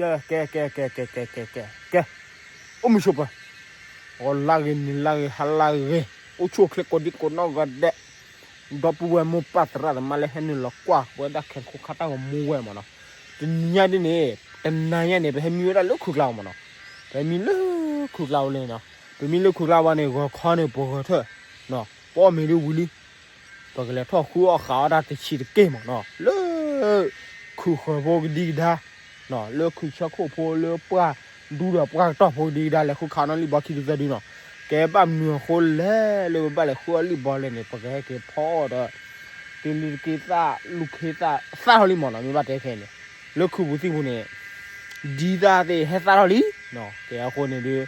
ကဲ ကဲ ကဲ ကဲ ကဲ ကဲ ကဲ ကဲ ကဲ အိၣ်မုာ်ဆိးပၢၤ ဂီၤလၢဂ့ၤ နံၤလၢဂ့ၤ ဟါလၢဂ့ၤ အိၣ်ဆူၣ်အိၣ်ချ့ကိးဒံကိးနီၢ်ဂၤဒဲး ဒီပုၢ်ဝဲၢ်မိၢ်ပၢ်သရၣ်သမါလၢဟဲနုာ်လီၤကွၢ်ပဝဲဒၣ်ခဲခိၣ်ခါတၢ်ဂီၤမူဝဲမ့ၢ်နီၤ, တနံၤညါဒ်န့ၣ် တနၤညါန့ၣ် ပဟဲမံဝဲဒၣ်လၢခုၣ်ကျါအီၤမ့ၢ်နီၤ, ပဟဲမံလၢခုၣ်ကျါအီၤလံနီၤ, ပမံလၢခုၣ်ကျါဝဲန့ၣ် ဂီၤခီန့ၣ် ပဂီၤထၢၣ် ပအီၣ်မ့ၤဒ်ဝံၤလံ ပကလဲၤထီၣ်ဃုအီၣ်ဃးအီၣ်တၢ်တဆံးတက့ၢ်မ့ၢ်နီၤ, လၢ ခုၣ်ဃၢၤဖိကဒံကဒါ, လၢခုၣ်ဆၢခိၣ်ဖိလၢပှၢ်ဒူဒီးပှၢ်ကတီၢ်ဖိကဒံကဒါ လဲၤဃုခးနီၣ်လံၣ်ဘီခံကသၢဒုနီၤ, ကဲဘၣ်မနုၤအဃိလဲၣ် လၢပဘၣ်လဲၤဃုအီၣ်လံၣ်ဘီလဲၣ်န့ၣ် ပကဟဲက့ၤဖီအီၣ်ဒီး တ့လံတက့သၣ်လူၢ်ခ့သၣ်သၣ်ထီၣ်လံမ့ၢ်နီၤ, မ့ၢ်ဘၣ်တဲခဲအံၤန့ၣ် လၢခုၣ်ပူၤသံၣ်ပူၤန့ၣ် ဒ်သၣ်သ့ၣ်ဟဲသၣ်ထီၣ်လံ, ကဲအဃိန့ၣ်ဒုး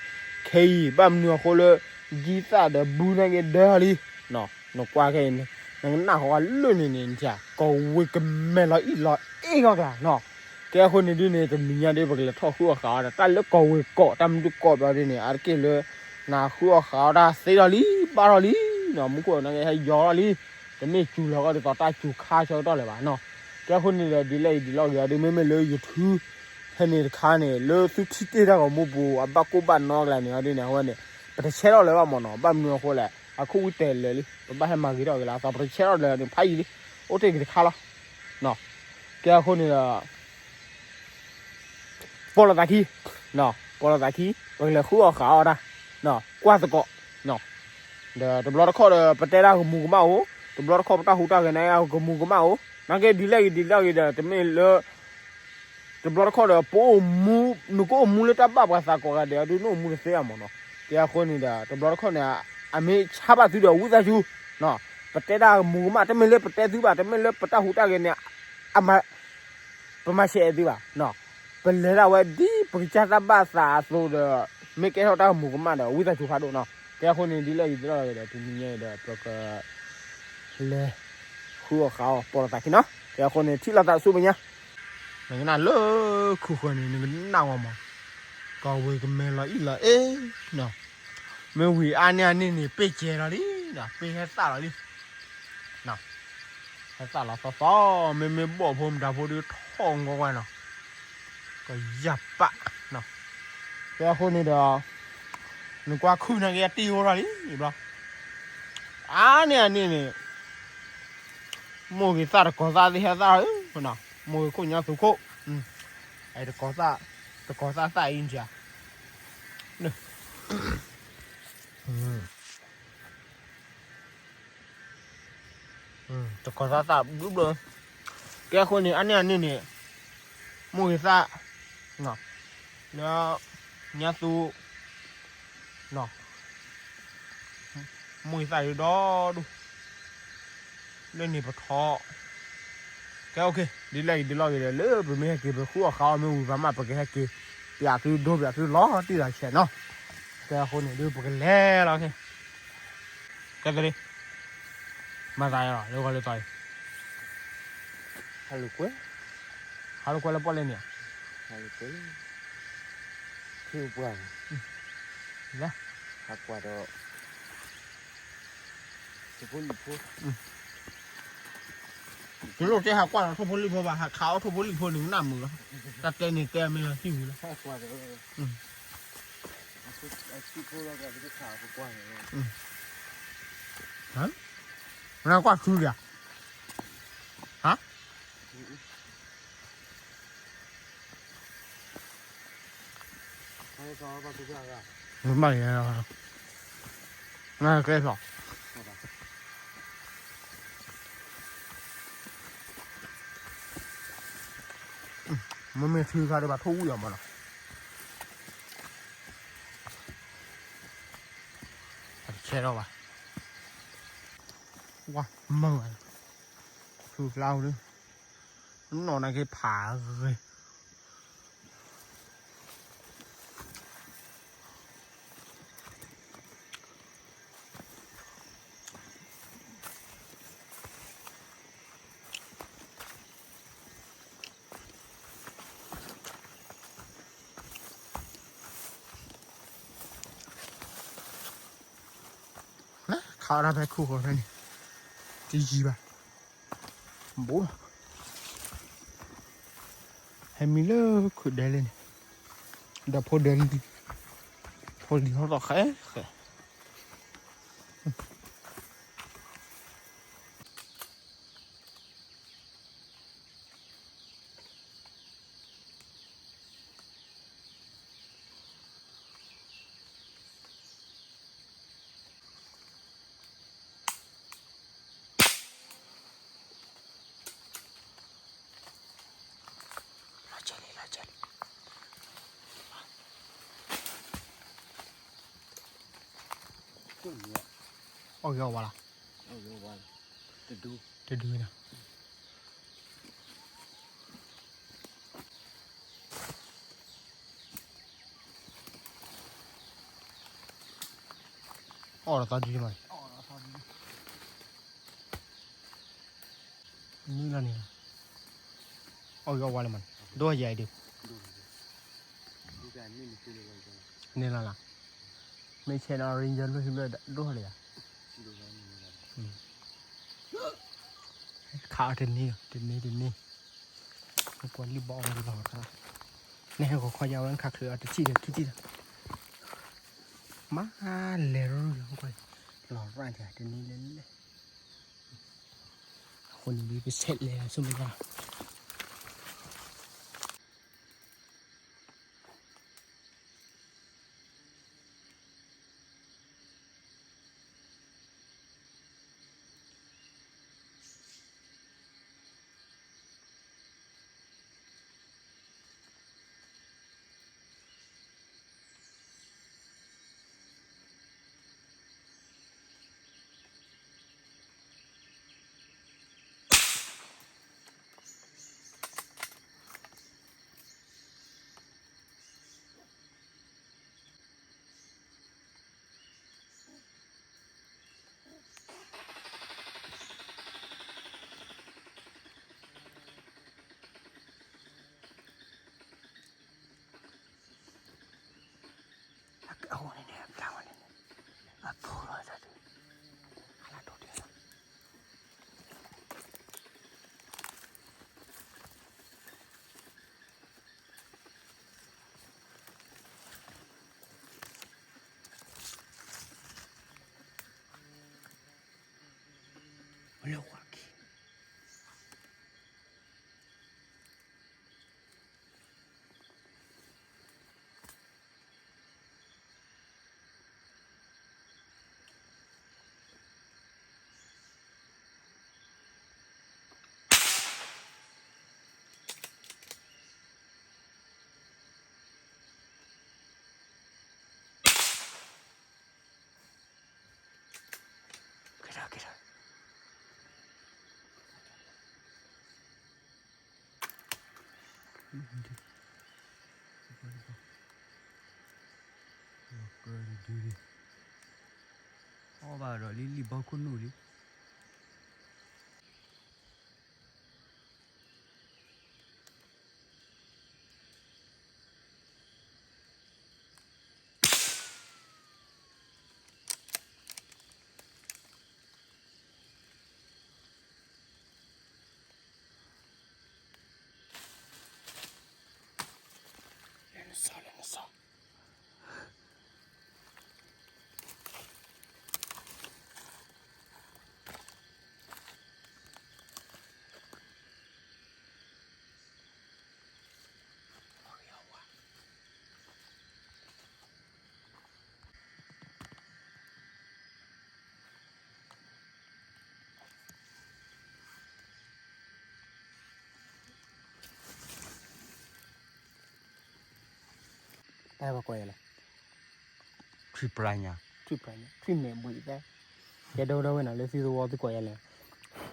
ခဲအံၤ ဘၣ်မနုၤအဃိလၢ ဒ်သၣ်ဒီးဘုနာ်က့ဒၢထီၣ်လံ နကွၢ်ခဲအံၤန့ၣ် နကနၣ်ဃီၤလၢန့ၣ်န့ၣ် နထံၣ် ကီၢ်ဝ့ၢ်ကမဲလီၤအံၣ်လီၤအ့ၣ်ဂီၢ်ကျါနီၤ, ကဲအဃိန့ၣ်ဒုးန့ၣ် တနံၤညါဒုး ပကလဲၤထီၣ်ဃုအီၣ်ဃးအီၣ်ဒီး တၢ်လၢကီၢ်ဝ့ၢ်ကီၢ် တၢ်မနုၤကီၢ်ဘျီဒုးန့ၣ် အါတက့ၢ်လၢ နဃုအီၣ်ဃးအီၣ်တၢ်သ့ထီၣ်လံ ဘၣ်ထီၣ်လံနီၤ, မူခိၣ်နာ်က့ဟဲယီၤထီၣ်လံ, တမ့ၢ်စူၤလီၤကီၢ်ဒ်သိးတၢ်စူၤခါဆၢကတီၢ်လၢၤဘၣ်နီၤ, ကဲအဃိန့ၣ်ဒီး ဒ်လဲၣ်ဂ့ၤဒ်လဲၣ်ဂ့ၤအီၤဒုး မ့မ့ၢ်လၢယထူ ဖဲန့ၣ်တခါန့ၣ် လၢသုထံၣ်တ့ၢ်တၢ်ဂီၤမူပူၤ အဘၣ်ကိၢ်ဘၣ်နီကျါန့ၣ် အီၤဒုးန့ၣ် အဝဲန့ၣ် ပတဆဲးထီၣ်လၢၤဘၣ်မ့ၢ်နီၤ, ဘၣ်မနုၤအဃိလဲၣ် အခိၣ်ဝံတဲာ်လၢာ်လံ ပဘၣ်ဟဲမၤဂ့ၤထီၣ်က့ၤလၢအသီ ပတဆဲးထီၣ်လၢၤန့ၣ် ဖးယံာ်လံ အိၣ်တ့ၢ်က့ၤတခါလီၤ, ကဲအဃိန့ၣ်ဒီး ပီၣ်လီၤသးခံ, ပီၣ်လီၤသးခံ ပကလဲၤဃုအီၣ်ဃးအီၣ်တၢ်, ကွၢ်သကိး, ဒီးတဘျီတခီၣ်ဒီး ပတဲတၢ်ကမူၤကမၣ်အိၣ်, တဘျီတခီၣ်ပတၢ်ဟူးတၢ်ဂဲၤန့ၣ် ကမူၤကမၣ်အိၣ်, နာ်က့ဒ်လဲၣ်ဂ့ၤဒ်လဲၣ်ဂ့ၤဒီး တမ့ၢ်လၢ တဘျီတခီၣ်ဒီး ပအိၣ်မူ နကအိၣ်မူလၢတၢ်ဘၣ်ပှၤသးကိးဂၤဒဲးအီၤဒုး နအိၣ်မူတသ့ဘၣ်မ့ၢ်နီၤ, ကဲအဃိန့ၣ်ဒီး တဘျီတခီၣ်န့ၣ် အမ့ၢ်ဆါဘၣ်သုဒီး ဝံသးစူၤ ပတဲတၢ်ကမူၤကမၣ် တမ့ၢ်လၢပတဲသုဘၣ် တမ့ၢ်လၢပတၢ်ဟူးတၢ်ဂဲၤန့ၣ် အမၤ ပမၤရှဲးသုဘၣ်, ပလဲၤဒၣ်ဝဲဒ်ပကစၢ်တၢ်ဘၣ်သးအသိးဒီး မ့ၢ်ကဲထီၣ်တၢ်ကမူၤကမၣ်ဒီး ဝံသးစူၤဖးဒိၣ်နီၤ, ကဲအဃိန့ၣ် ဒ်လဲၣ်ဂ့ၤဒ်လဲၣ်ဂ့ၤဒီး တနံၤညါအံၤဒီး ပက လဲၤ ဃုအီၣ်ဃးအီၣ် ပီၣ်လီၤသးခံနီၤ, ကဲအဃိန့ၣ် ထံၣ်လိာ်သးဆူမဲာ်ညါ, နကနၣ်လၢခုၣ်ဃၢၤန့ၣ် နကနၣ်ဝဲမး, ကီၢ်ဝ့ၢ်ကမဲလီၤအံၣ်လီၤအ့ၣ်နီၤ, မ့ၢ်ဝံၤအါန့ၢ်အန့ၣ်န့ၣ် ပ့ၢ်ကဲလီၤလံ, ပ့ၢ်ဟဲသၣ်လီၤလံ, ဟဲသၣ်လီၤသီသီ, မ့မ့ၢ်ဘီၣ်ဖိမတၤဖိဒုးထီၣ်ငီဝဲနီၤ, ကယၢ်ပာ်, ကဲအဃိန့ၣ်ဒီး နကွၢ်ခုၣ်နာ်က့အတံၢ်အိၣ်ထီၣ်လံဘျီ, အါန့ၢ်အန့ၣ်န့ၣ် မိၢ်ဂ့ၤသၣ်တကီၤသၣ်သ့ၣ်ဟဲသၣ်လီၤ, မိၢ်ဂ့ၤခိၣ်ညါသူခိၣ်, တကီၤသၣ်, တကီၤသၣ်သၣ်အံၤနထံၣ်ဧါ, တကီၤသၣ်သၣ်ဘျုးဘျီ, ကဲအဃိန့ၣ် အါန့ၢ်အန့ၣ်န့ၣ် မိၢ်ဂ့ၤသၣ်, လၢ ညါသူ မိၢ်ဂ့ၤသၣ်ဒုးဒီဒူၣ်, လၢန့ၣ်ပထီၣ်, ကဲ ဒ်လဲၣ်ဂ့ၤဒ်လဲၣ်ဂ့ၤဒီး လၢပမ့ၢ်ဟဲက့ၤ ပဃုအီၣ်ဃးအီၣ်မ့ၢ်ဝံၤဘၣ်မး ပကဟဲက့ၤ ပျးသုဒိပျးသုလီၤတံၢ်လီၤဆဲးနီၤ, ကဲအဃိန့ၣ်ဒုး ပကလဲၤလီၤခဲ ကဲသရ့, မၤသးယလီၤ လၢဂီၤလၢသီအံၤ, ဟါလိာ်ကွဲ, ဟါလိာ်ကွဲလၢပီၣ်လဲၣ်န့ၣ်, ဟါလိာ်ကွဲ, ထံပှၢ်, လၢ, ဟးကွၢ်ဒီး, ထိၣ်ဖိလံၣ်ဖိ, တလိၣ်တဲဟးကွၢ်ဒီးထိၣ်ဖိလံၣ်ဖိဘၣ် ဟးခးအီၣ်ထိၣ်ဖိလံၣ်ဖိန့ၣ် နၢ်မုာ်လီၤ, တၢ်တဲန့ၣ်တဲမ့ၢ်လီၤဟံၣ်ဝံၤလီၤ, နကွၢ်ထူလံဧါ, ဟါ, မ့ၢ်ကဲလီၤ, မ့မ့ၢ်ထုခါဒီးဘၣ်ထိၣ်ဝံၣ်အီၤမးနီၤ, အတဆဲးထီၣ်ဘၣ်, ဝါမုၢ်, ထူကျါဟူဒုး, နီၢ်နာ်က့ဖးဂ့ၤ ခးအီၣ်တၢ်ဖဲခိၣ်ဃီဖဲန့ၣ်, တယံၤဘၣ်, ဘူးလီၤ, ဟဲမံလၢခုၣ်ဒဲလၢန့ၣ်, ဒီးဖိဒဲ, ဖိလံၤဟီၣ်သီၣ်ဃဲဃဲ. လီၤကၢ်လံ လီၤကၢ်လံ. အီၣ်ဂ့ၤအီၣ်ဝါလီၤ. တဒု, တဒုနီၤ. အီၣ်ဒီးသီဒုမး, နံၤလီၤန့ၣ်လီၤ. အီၣ်ဂ့ၤအီၣ်ဝါလၢမးန့ၣ် ဒိၣ်ယၤအံၤဒုး, န့ၣ်လီၤလီၤ. မ့ၢ်ဆဲးနီၣ် ရံယၢၢ်လွံၢ်လွံၢ်ဒိၣ်လီၤယၤ. ခးအီၤတနံၤ တနံၤတနံၤ, ကွၢ်လံၣ်ဘီအီၣ်လီၤ, နဟဲဂီၤခီယၤဝဲ နခးချုးအီၤတထံၣ်ဒီးခံထံၣ်ဒီး, မၤလဲၤရူၢ်, လီၤရၣ်ယၤတနံၤလဲၤလဲၤ, အဃိန့ၣ် ပဆဲးလဲၤဆူမုၢ်ဂၤ. ကဲထီၣ် ကဲထီၣ်. အီၣ်ဘၣ်ဒီးလံ လံၣ်ဘီခိၣ်နူာ်လံ. လဲၤနစီ လဲၤနစီ. တၢ်ဘၣ်ကွၢ်ယၤလဲၣ်, ထွံၣ်ပြညါ, ထွံၣ်ပြညါ ထွံၣ်မဲာ်ဘှံးသဲ, ယဲဒိၣ်ဒိၣ်ဝဲနီၤ လၢသုသဝီသုကွၢ်ယၤလဲၣ်,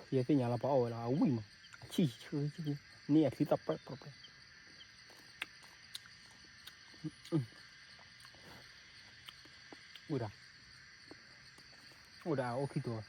ယသ့ၣ်ညါလီၤပှၤအီၣ်ဝဲလီၤ အဝံၣ်မး, အဆံၣ်ဆံၣ်ဆံၣ်, န့ၢ်အချံသၣ်ပြဲပြဲပြဲ, အိၣ်ဒၣ်, အိၣ်ဒၣ်အအိၣ်ခံတိၤ. တၢ်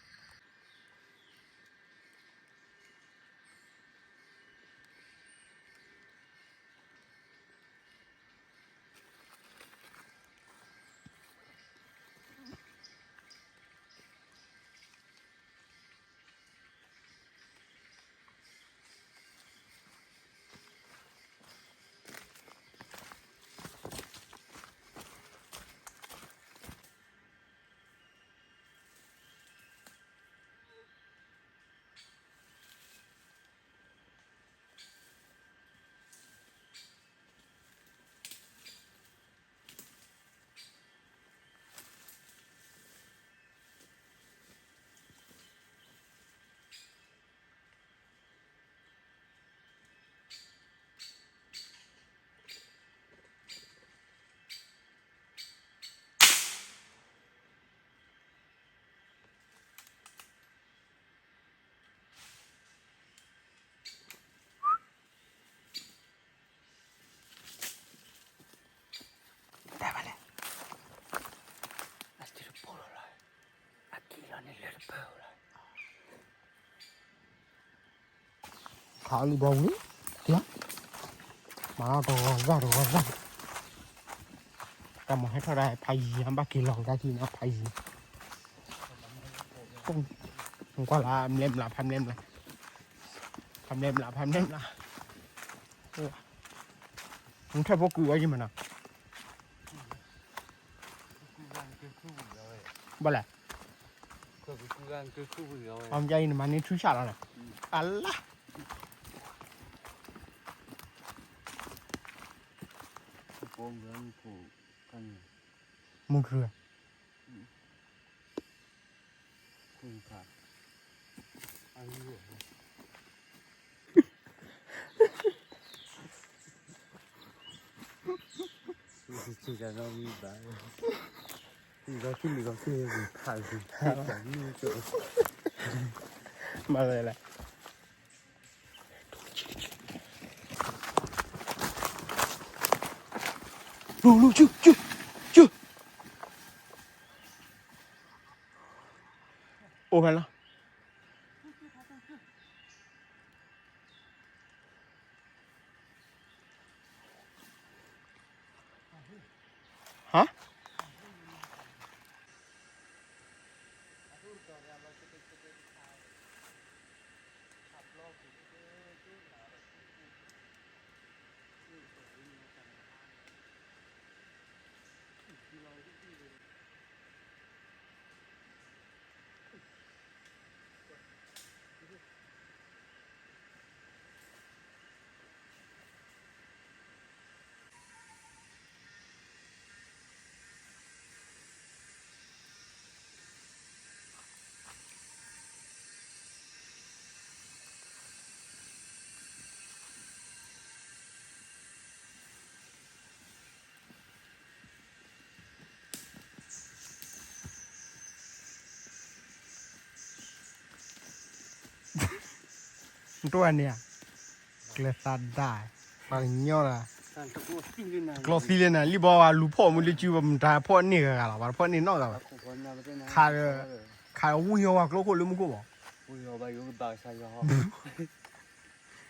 ဟးလံဘီဝံၤ, မၤတဂီၤဂာ်တဂီၤဂာ်, တၢ်မၤဟဲထီၣ်ဒၣ်ဖးယံၤ ဘၣ်က့ၤလီၤကဒါက့ၤနီၤ ဖးယံၤ, ကွၢ်လၢ မျဲမျး ဖးမျဲမျး, ဖးမျဲမျး ဖးမျဲမျး, နထၢၣ်ဖိကုာ်ဝဲယံၤမးနီၤ, ဘၣ်လဲၣ်, အီၣ်မ့ၢ်အံၤနမၤန့ၢ်ထူၣ်ဆၣ်လီၤန့ၣ်, အလါ မူတြူၢ်, မၤလဲၣ်, လူၤလူၤ ဆူၣ်ဆူၣ်ဆူၣ်, အိၣ်ဖဲလီၤ. ဟါ နတိၢ်အန့ၣ်ဧါ, ကျဲသးဒၣ်, ပှၤကညီလီၤ, ကျီသံလၢနၤ လံၣ်ဘီဝဲလူၤဖီၣ်မူလၢစု ပမတၤဖီၣ်န့ၢ်ဂၤဂၤလီၤ ပှၤတဖီၣ်န့ၢ်နီတဂၤဘၣ်, ခး, ခးဝံၢ်ယီၤဝဲကျိခိၣ်လၢမူခိၣ်ဘၣ်,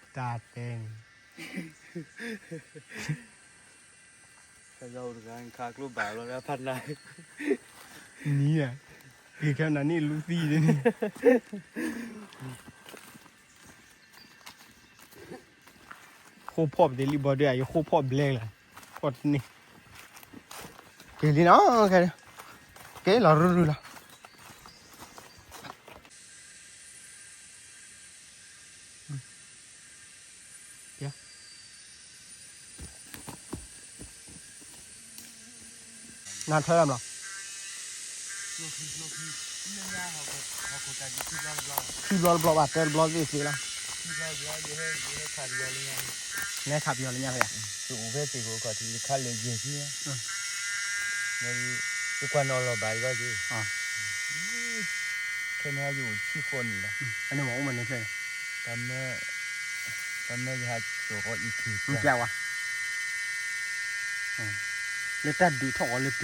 တၢ်တဲန့ၣ် နံၤဧါ, ဂ့ၤခဲနၤန့ၣ်လူသံန့ၣ်, ဃိဖီၣ်ပတ့ၢ်လံၣ်ဘီဒုး ယဃိဖီၣ်ဘျဲလီၤ, ဖီၣ်တန့ၢ်, က့ၤလံနီၤ, က့ၤလီၤရူၤရူၤလီၤ. နထၢလီၤမး, ခံဘျီတဘျီဘၣ် တၢတဘျီသ့ၣ်သ့ၣ်လီၤ, နဲခးပယီၤလၢညါဖဲ, ယအိၣ်ဖဲစ့ၢ်ကီးခီၣ်ထံးယခါလၢယဲၢ်ဆံ, ယကွၢ်နီၣ်လီၤဘၣ်ယဂီၢ်က့ၤ, ခဲန့ၣ်ယအိၣ်ဆံဃိးနံၣ်လီၤ, အန့ၣ်မ့ၢ်အိၣ်မးန့ၣ်ဖဲ, တၢ်မၢ, တၢ်မၢယဟးစိာ်ဃီအံၤထံၣ်, မ့ၢ်ပျဲဝဲ လၢတၢ်ဒုးထီၣ်ဃီလၢပျဲ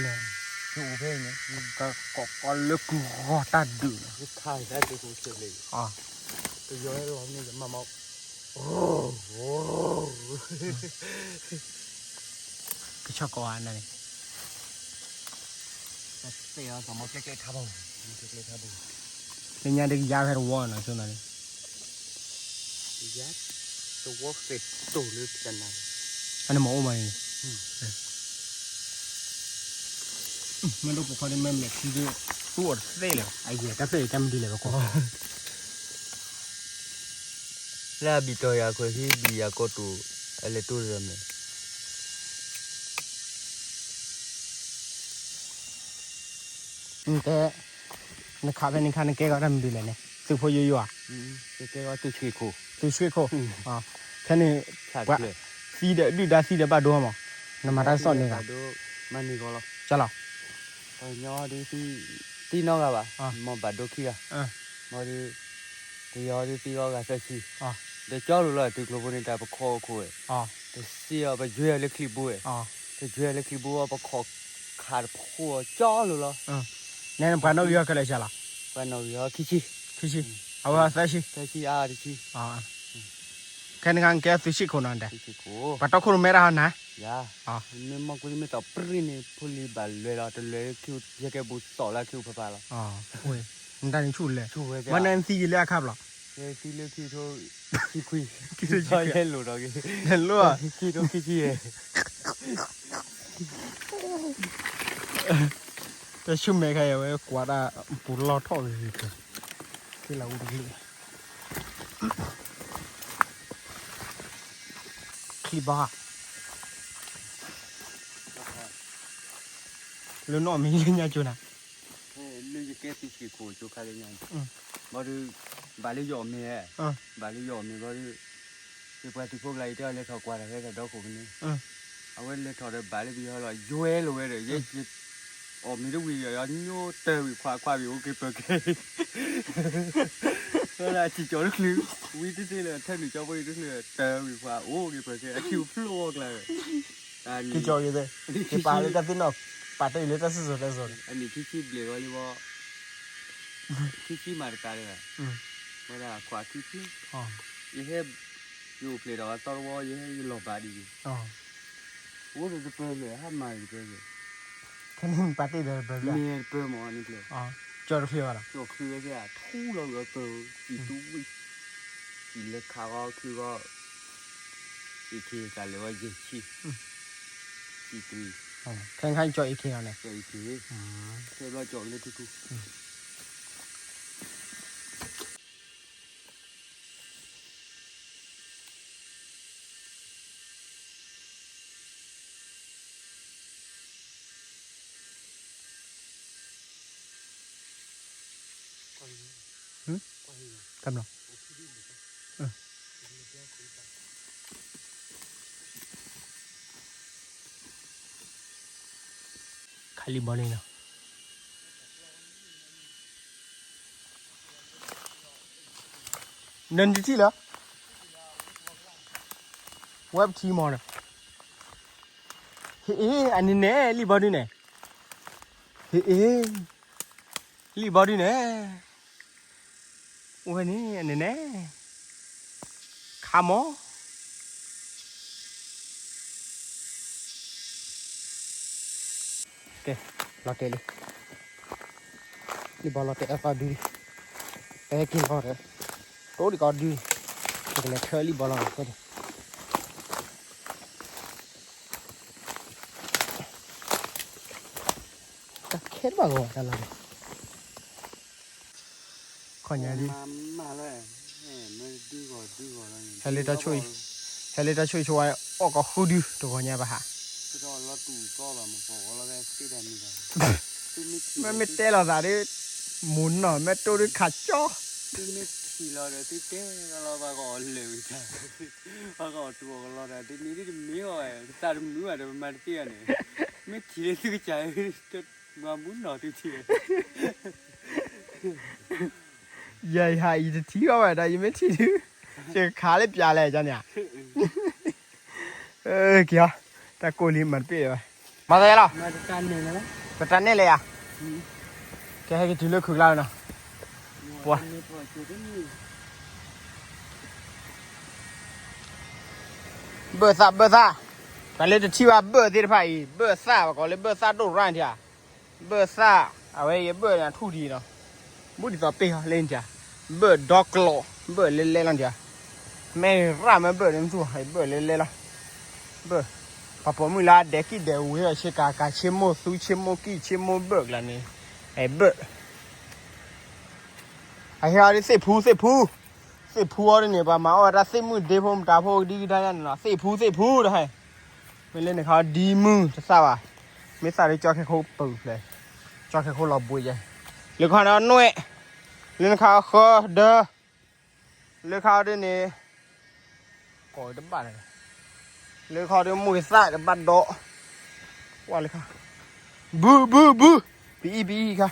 ၤ, ယအိၣ်ဖဲန့ၣ်, ကကိးကီလၢကုၢ်ဂီၤတၢ်ဒုးန့ၣ်, ခါတၢ်ဒုးကအိၣ်စၢၤလံ, ပယီၤဟဲလီၤန့ၣ်ယမၤမၤ, ကဆီကိးဂၤန့ၣ်, လၢညါဒ်ကယါဖဲတဝီနီၤ ဆိနီၤန့ၣ် ယါ, တဝီဃဲၤတိၢ်လၢကနၤ, အန့ၣ်မ့ၢ်အိၣ်မးန့ၣ်, မ့ၢ်ဒိၣ်ပိာ်ခွါန့ၣ် မ့ၢ်မဲာ်ထံဒၣ်, သူၣ်အီၤတသ့လၢၤ, အယဲၢ်တၢ်သ့ၣ်တၢ်မနုၤလဲၣ်ဘၣ်ကီ, လၢအဘံၣ်တီၢ်ယၤခွဲးဟံၣ်ဘံၣ်ယၤကီၢ်တူာ်, အလဲၤတိၢ်ရၢၢ်မ့ၢ် တဲ, နခးဖဲန့ၣ်ခါ နကဲကီးတၢ်မနုၤလဲၣ်န့ၣ် သုးဖိယိယိဧါ, သုးဆှ့ခိၣ်, ခဲန့ၣ်, သံဒီးဒုၣ်ဒါသံဒီးဘၣ်ဒိမး, နမၤတၢ်ကစီၣ်န့ၣ်ဂ့ၤ, ကလီၤ, ပှၤကညီဒ် သံနီတဂၤဘၣ်, မ်ဘၣ်ဒိခံဂၤ, မ်ဒ် ပယီၤဒ်သံအီၤဂၤသၢဆံ, ဒီးကၠီလိၤလီၤ သုးကျိၤဖိန့ၣ် တၢ်ပခိးခိၣ်ဝဲ, ပစံၣ်အီၤ ပယွဲအီၤလၢချံဘိဝဲ, ပယွဲအီၤလၢချံဘိအီၤ ပခိးခးတဖိအီၤကၠီလိၤလီၤ, နပှၤနီၣ်ဂံၢ်အီၤခဲလၢာ်ဆံးလီၤ, ပှၤနီၣ်ဂံၢ်အီၤခံဆံ, ခံဆံ, အဝဲသၢဆံ, သၢဆံအါတဆံ, ခဲနခါကဲသုးဆံးခိၣ်နီၤဒဲး, ပှၤတီခိၣ်ရိၣ်မဲတၢ်ဟီနၤ, မ့ၢ်မီၢ်ကွံမ့ၢ်တီၤပြံၣ်န့ၣ် ဖိလံၤဘၣ်လွဲၤလီၤ တလွဲၤလၢခံယဲကဲဘူးတီၤလၢခံဖးဖးလီၤ, နတၢ်န့ၣ်ဆူၣ်လဲၣ်, မ့ၢ်နသံယံာ်လၢအခါဘျီ, သံလၢခံထိ, ခံခွံ, ခံထိခံဆံ, လဲၤလိာ်ဒီးက့ၤ, လဲၤလိာ်, ခံထိခံဆံယဲ တၢ်ဆူၣ်မဲာ်ခါအံၤ အဝဲကွၢ်တၢ်ပူၤလီၢ်ထီၣ်ဂ့ၤဂ့ၤ, က့လီၤအူတကလုာ်, ချံဘါ, လၢနီၢ်မံၤလၢညါကၠိနၤ, လၢယကဲသုးဆံးခိၣ်ကၠိခါလၢညါ, ဘၣ်ဒီး, ဘၣ်လၢယအီၣ်မ့ၤ, ဘၣ်လၢယအီၣ်မ့ၤဘၣ်ဒီး, ယပှၤသုးဖိကျါအံၤတဲအီၤလဲၤထီၣ်ကွၢ်တၢ်ဖဲတၢ်ဒီခိၣ်ကန့ၣ်, အဝဲလဲၤထီၣ်ဒီးဘၣ်လၢပယီၤလီၤ ယွဲလီၤဝဲဒီး ယဲ အီၣ်မ့ၤတဝံၤဒီး ယညိတၢ်ဝံၤခွါခွါဝံၤအိၣ်က့ၤပၢၤကဲ, ဝဲဒၣ်စံၣ်ကၠီၤတချုး, ဝံတသ့လၢ ထၢနုာ်ကၠီဖိအံၤတချုး တၢ်ဝံၤခွါအိၣ်က့ၤပၢၤကဲ အထံအိၣ်ဖျိအီၤကျါ, က့ၤကၠီၤက့ၤသ့, က့ၤပာ်လၢတၢ်သ့ၣ်နီၣ်, ပာ်တ့ၢ်လၢတၢ်စံၣ်စိၤတဲစိၤန့ၣ်, အနံၣ်ခံဆံဘျဲၣ်ဂီၤလံဘီ, ခံဆံမးတကးလၢ, ဝဲဒၣ်ခွါခံဆံ, ယဟဲ, ယအိၣ်ဖျဲၣ်ဒီးအသီတဝီ ယဟဲယလီၤဘၣ်ဒ်အံၤ, အိၣ်ဒီးတပၢၤဖျၢၣ် ဟးမၤတပၢၤဖျၢၣ်, ခဲနံၣ်ပာ်တ့ၢ်ဒီးတပၢၤဖျၢၣ်, မ့ၢ်တပၢၤမးန့ၣ်ဖျၢၣ်, ကၠီတချုးဘၣ်ဒီး, ကၠီချုးဝဲသ့ၣ် ထူလီၤဝံၤအပၢၤ, စံၣ်တူဝံၣ်, စံၣ်လၢခါဂီၤချုးဂီၤ, အ့ၣ်ခ့တၢ်လဲၤဝဲယဲၢ်ဆံ, စံၣ်တူဝံၣ်, ခဲခါကၠီအ့ၣ်ခ့လီၤန့ၣ်, ကၠီအ့ၣ်ခ့, ခဲဘျီကၠီကလၢထူထူ တၢ်ဘျီ, ခါလံဘီန့ၣ်လီၤ, နတထံၣ်လၢၤ, ဝဲပထံမီၤဒီး, ဟ့ၣ်အ့ၣ် အန့ၣ်နဲၣ် လံၣ်ဘီဒုန့ၣ်, ဟ့ၣ်အ့ၣ်, လံၣ်ဘီဒုန့ၣ်, အိၣ်ဝဲန့ၣ် အန့ၣ်နဲၣ်, ခါမီၤ ကဲ, လီၤတဲာ်လံ, လံၣ်ဘီလီၤတဲာ်အသီဒု, ပဟဲက့ၤလီၤဒီး, တိၢ်ဒံးကီဒု, ပကလဲၤထၢလံၣ်ဘီလီၤ, တၢ်ခဲတဘၣ်ဂီၤတၢ်လီၤ, ခီညါဒ်, ဟဲလၢတၢ်ဆိၣ်, ဟဲလၢတၢ်ဆိၣ်ဆိဝဲ အီၣ်ကီးဃုဒု တဂီၤညါဘၣ်ဟး, မ့မ့ၢ်တဲလီၤသးဒ်, မိၢ်နီၢ်မ့ၢ်တိၢ်ဒုခးကၠီ, သုမ့ၢ်ထံၣ်လီၤဒီးသုတဲလီၤ ပှၤကအီၣ်လၢာ်ဝံၤတၢ်, ပှၤကအီၣ်တူၢ်အီၣ်ကလီတၢ် တနံၤဒ်တမ့ၢ်အီၤ, သးတမုာ်ဘၣ်ဒီးပမၤတသ့ဘၣ်န့ၣ်, မ့ၢ်ထံၣ်လၢသုကစၢ်, မၤမူနီၢ်သုထံၣ် ယၤယဟးအံၤတထံၣ်အီၤဝဲဒီး ယမ့ၢ်ထံၣ်ဒု, ယကခးလၢပျးလဲၣ်ကန့ၣ်ဧါ, က့ၤအီၤ, တၢ်ကိၢ်လံမၤတပ့ၢ်ဝဲ, မၤသးယါလီၤ, ပတၢ်နဲၣ်လဲၣ်ယါ, ကဟဲက့ၤတုၤလၢခုးကျါနီၤ, ပှၤ ဘၢၣ်သၣ်ဘၢၣ်သၣ်, ပှၤလၢတထံၣ်ဘၣ်ဘၢၣ်သ့ၣ်တဖၣ်အံၤ ဘၢၣ်သၣ် ပှၤကိးလၢဘၢၣ်သၣ်ဒိၣ်ရၣ်နထံၣ်ဧါ, ဘၢၣ်သၣ်, အဝဲယဘၢၣ်န့ၣ်ထူၣ်ဒံးနီၤ, ဘူးဒ်သိးပ့ၢ်ဟီလၢနထံၣ်ဧါ, ဘၢၣ်ဒီကျိး ဘၢၣ်လဲလဲလီၤနထံၣ်ဧါ, မ့ၢ်ရၣ်မ့ၢ်ဘၢၣ်န့ၣ်မသူၣ် ဘၢၣ်လဲလဲလီၤ, ဘၢၣ်, ပှၤပိာ်မုၣ်လၢအဒဲးကံၣ်ဒဲးဝ့ၤအီၤဆ့ကၤကၤ ဆ့မိၢ်သူဆ့မိၢ်ကံၣ်ဆ့မိၢ်ဘၢၣ်ကျါန့ၣ်, ဘၢၣ် အဟဲအီၤဒ်သ့ၣ်ဖူသ့ၣ်ဖူ, သ့ၣ်ဖူအီၤဒ်န့ၣ် ပှၤမၤအီၣ်ဝဲဒၣ်သ့ၣ်မုၣ်ဒ့ဖိမတၤဖိကဒံကဒါညါန့ၣ်နီၤ သ့ၣ်ဖူသ့ၣ်ဖူတဟဲ, မ့ၢ်လၢနခါအီၤဒံမုၢ်တသၣ်ဘၣ်, မ့ၢ်သၣ်ဒ်ကၠီခဲခိၣ်ပူၤဖျဲး, ကၠီခဲခိၣ်လီၤဘှံးယဲ, လၢခါန့ၣ်အီၤနွဲၣ်, လၢနခါအီၤဃၢဒၢ, လၢခါအီၤဒ်န့ၣ် ကိးတဘၣ်လၢၤ, လၢခီဒ်မိၢ်ကသၣ်တဘၣ်ဒီး, ဝဲလၢခါ, ဘု ဘု ဘု, ပအံၤ ပအံၤခါ,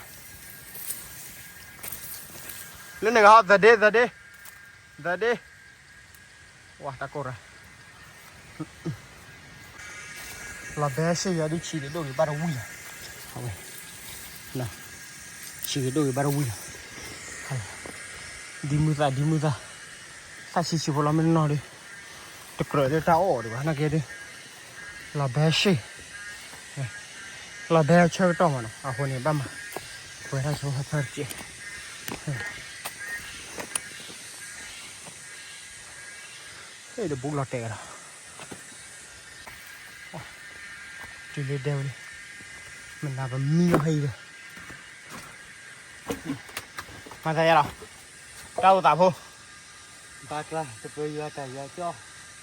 လၢန့ၣ်ကဟီ သဒ့ သဒ့, သဒ့, ဝဲတၢ်ကိၢ်ရၤ လီၤဘဲဆ့ယၤဒ်ဆံးက့ၤဒိၣ်ဂ့ၤဘၣ်တဝံၤလီၤ, အဝဲ, ဆံးက့ၤဒိၣ်ဂ့ၤဘၣ်တဝံၤလီၤ, ဒံမုၢ်သၣ် ဒံမုၢ်သၣ်, သၣ်ဆံးဆံးဖိလီၤမ့ၢ်နီၢ်ဒုး, တကြၢးလၢတၢ်အီၣ်အီၤဒံးဘၣ် နာ်က့ဒ် လီၤဘဲရှ့ၣ်, လီၤဘဲဆၢကတီၢ်မးနီၤ အဃိန့ၣ် ဘၣ်မၤ ပှဲၤတၢ်ဆိဟဲဖၢတက့ၢ်. ဟဲ့ တဘူးလီၤတဲာ်ကဒီး တုၤလၢဒဲဝဲလံ, မနၤပမံလီၤဟဲအံၤဒီး မၤသးယါလီၤ, တၢ်အိၣ်သးဖိ, ဘၣ်ကျါ တပၢယွၤတၢ်ယွၤကၠီ, ဘၣ်ကျါ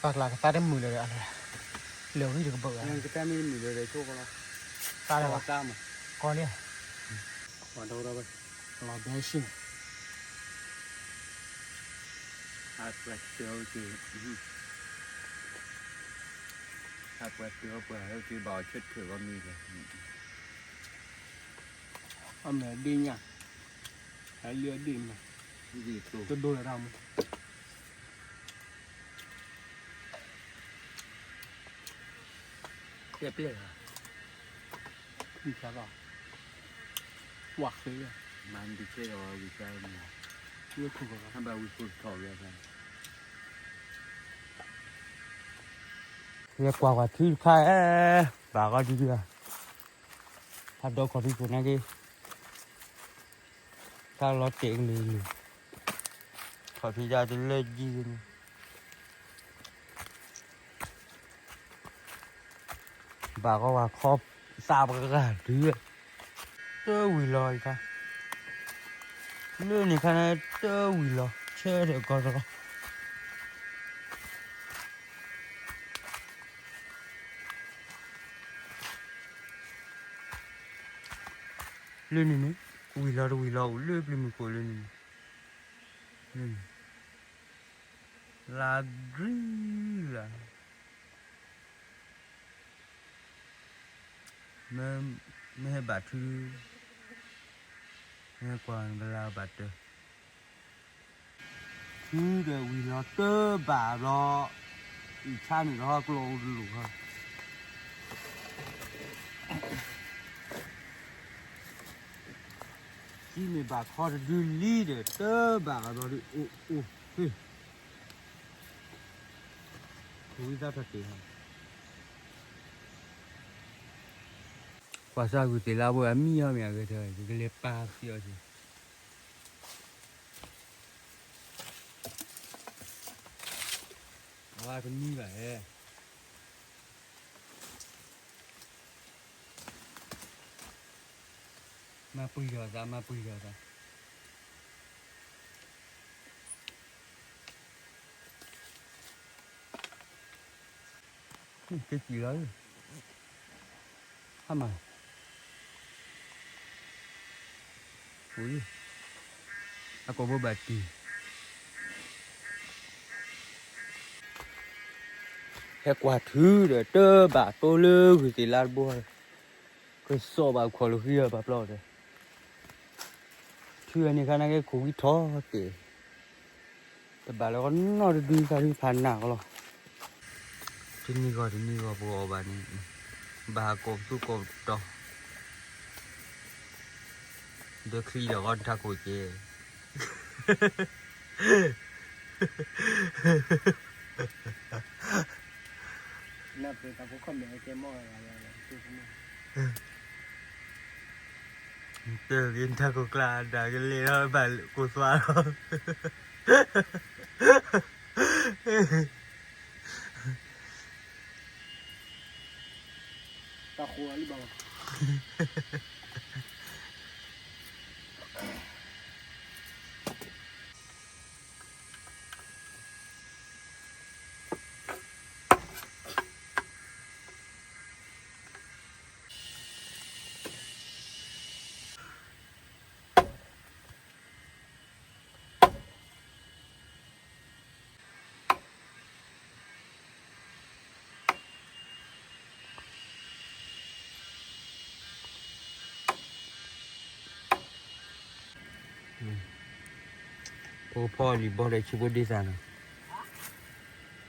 ကသါတမုာ်လၢၤဒီး လၢာ်ဂံၢ်တကဘၢၣ်ဝဲ, ကသါမ့ၢ်တမုာ်လၢၤဒီး ဆိကလီၤ, သါလၢၤဘၣ်, ကီလံ, ပှၤဒီဒီဝဲ, လီၤဘဲရှ့ၣ်န့ၣ်, ဟးပှၤတၢ်အိၣ်က့ၤ, ဟးပှၤတၢ်အိၣ်ပှၤဟဲက့ၤဘၣ်အီၤဆၢထၢၣ်ဂီၢ်မံၤလီၤ. အမဲာ်ဒ့ၣ်ညၣ်, အလၢအဒ့ၣ်မး, တဒိလၢတၢ်မူ, ပျဲၢ်ပျဲၢ်လီၤ, ဝံၣ်ဖျါလီၤ, ဝၣ်ဃ့လီၤ, မၤနတဆဲးလီၤဝံၣ်ဖျါလီၤ, ဘၣ်ဝံၣ်ဖိထီၣ်ဝဲ, ယကွၢ်ကွၢ်ထံတခါ, ဘၣ်ဂီၢ်ဒုဒု, ဖးဒီခီၣ်ဖံးခိၣ်နာ်က့, တၢ်လီၤတဲာ်ကလုာ်ကလုာ်, ခီၣ်ဖံးတၢ်တလၢကံန့ၣ်, ဘၣ်ကီဝဲခီ, သးပှၤဂၤဒု, တဝံၤလီၤအံၤခါ, လၢန့ၣ်ခါန့ၣ် တဝံၤလီၤ ဆၢထၢၣ်ကီၢ်တလီၤ. လၢန့ၣ်န့ၣ်, ဝံၤလီၤတဝံၤလီၤအိၣ်လၢပျံၤမုၢ်ခိၣ်လၢန့ၣ်န့ၣ်, လါကရံလၢ်, မ့ၢ်ဟဲဘၣ်ထု, မ့ၢ်ကွၢ်ကလါဘၣ်တၢၢ် ထုဒီးဝံၤလီၤတၢဘၣ်ဘျီ, အံၣ်ဆါန့ၣ်ဒီးဟီကျိအိၣ်တလိၣ်ဟီ, စံမ့ၢ်ဘၣ်ခီတဒုလံဒီး တၢဘၣ်ဘျီဒုးအိၣ်အိၣ်, ဝံသးထီၣ်တ့ၢ်ဟီ, ကွၢ်စၢ်ဂုာ်သ့ၣ်လါဘိအမံၤဟီမ့ၢ်အဂ့ၤထၢၣ် ယကလဲၤပာ်ကသံအီၤက့ၤ အဝဲတမံဘၣ်ဟဲ, မၤပှံၤထီၣ်သး မၤပှံၤထီၣ်သး, ကစံၣ်လီၤ, ဟါမၢ် အကိာ်ဘိဘၣ်တံၢ်, ဟဲကွၢ်ထုဒီးတၢဘၣ်တိလၢဂုာ်သ့ၣ်လါတဘိ, ကစီၣ်ဘၣ်ခီၣ်လၢဃံအပာ်ပျီဒီး, ထုဝဲန့ၣ်ခါနာ်က့ခိၣ်ဝံထီၣ်သ့ၣ် တဘၣ်လၢကနီၢ်တဒုသးဒုဖးနၢ်ကလီၤ, တနံၤဂီၢ်တနံၤဂီၢ်ပဂီၢ်အီၤဘၣ်န့ၣ်, ဘၣ်ကိးပသူကိးပတီၤ, ဒီးချံဒီးဂီၢ်ထးခိၣ်ကဲ, တၢ်က့ၤထးခိၣ်ကျါဒၣ်ကလဲၤထီၣ်ဘၣ်ကိးသွါလီၤ, တၢ်ဃိလံဘၣ်လီၤ. ဖိဖီလံၤဘီဒီးဆံဖိဒ့သး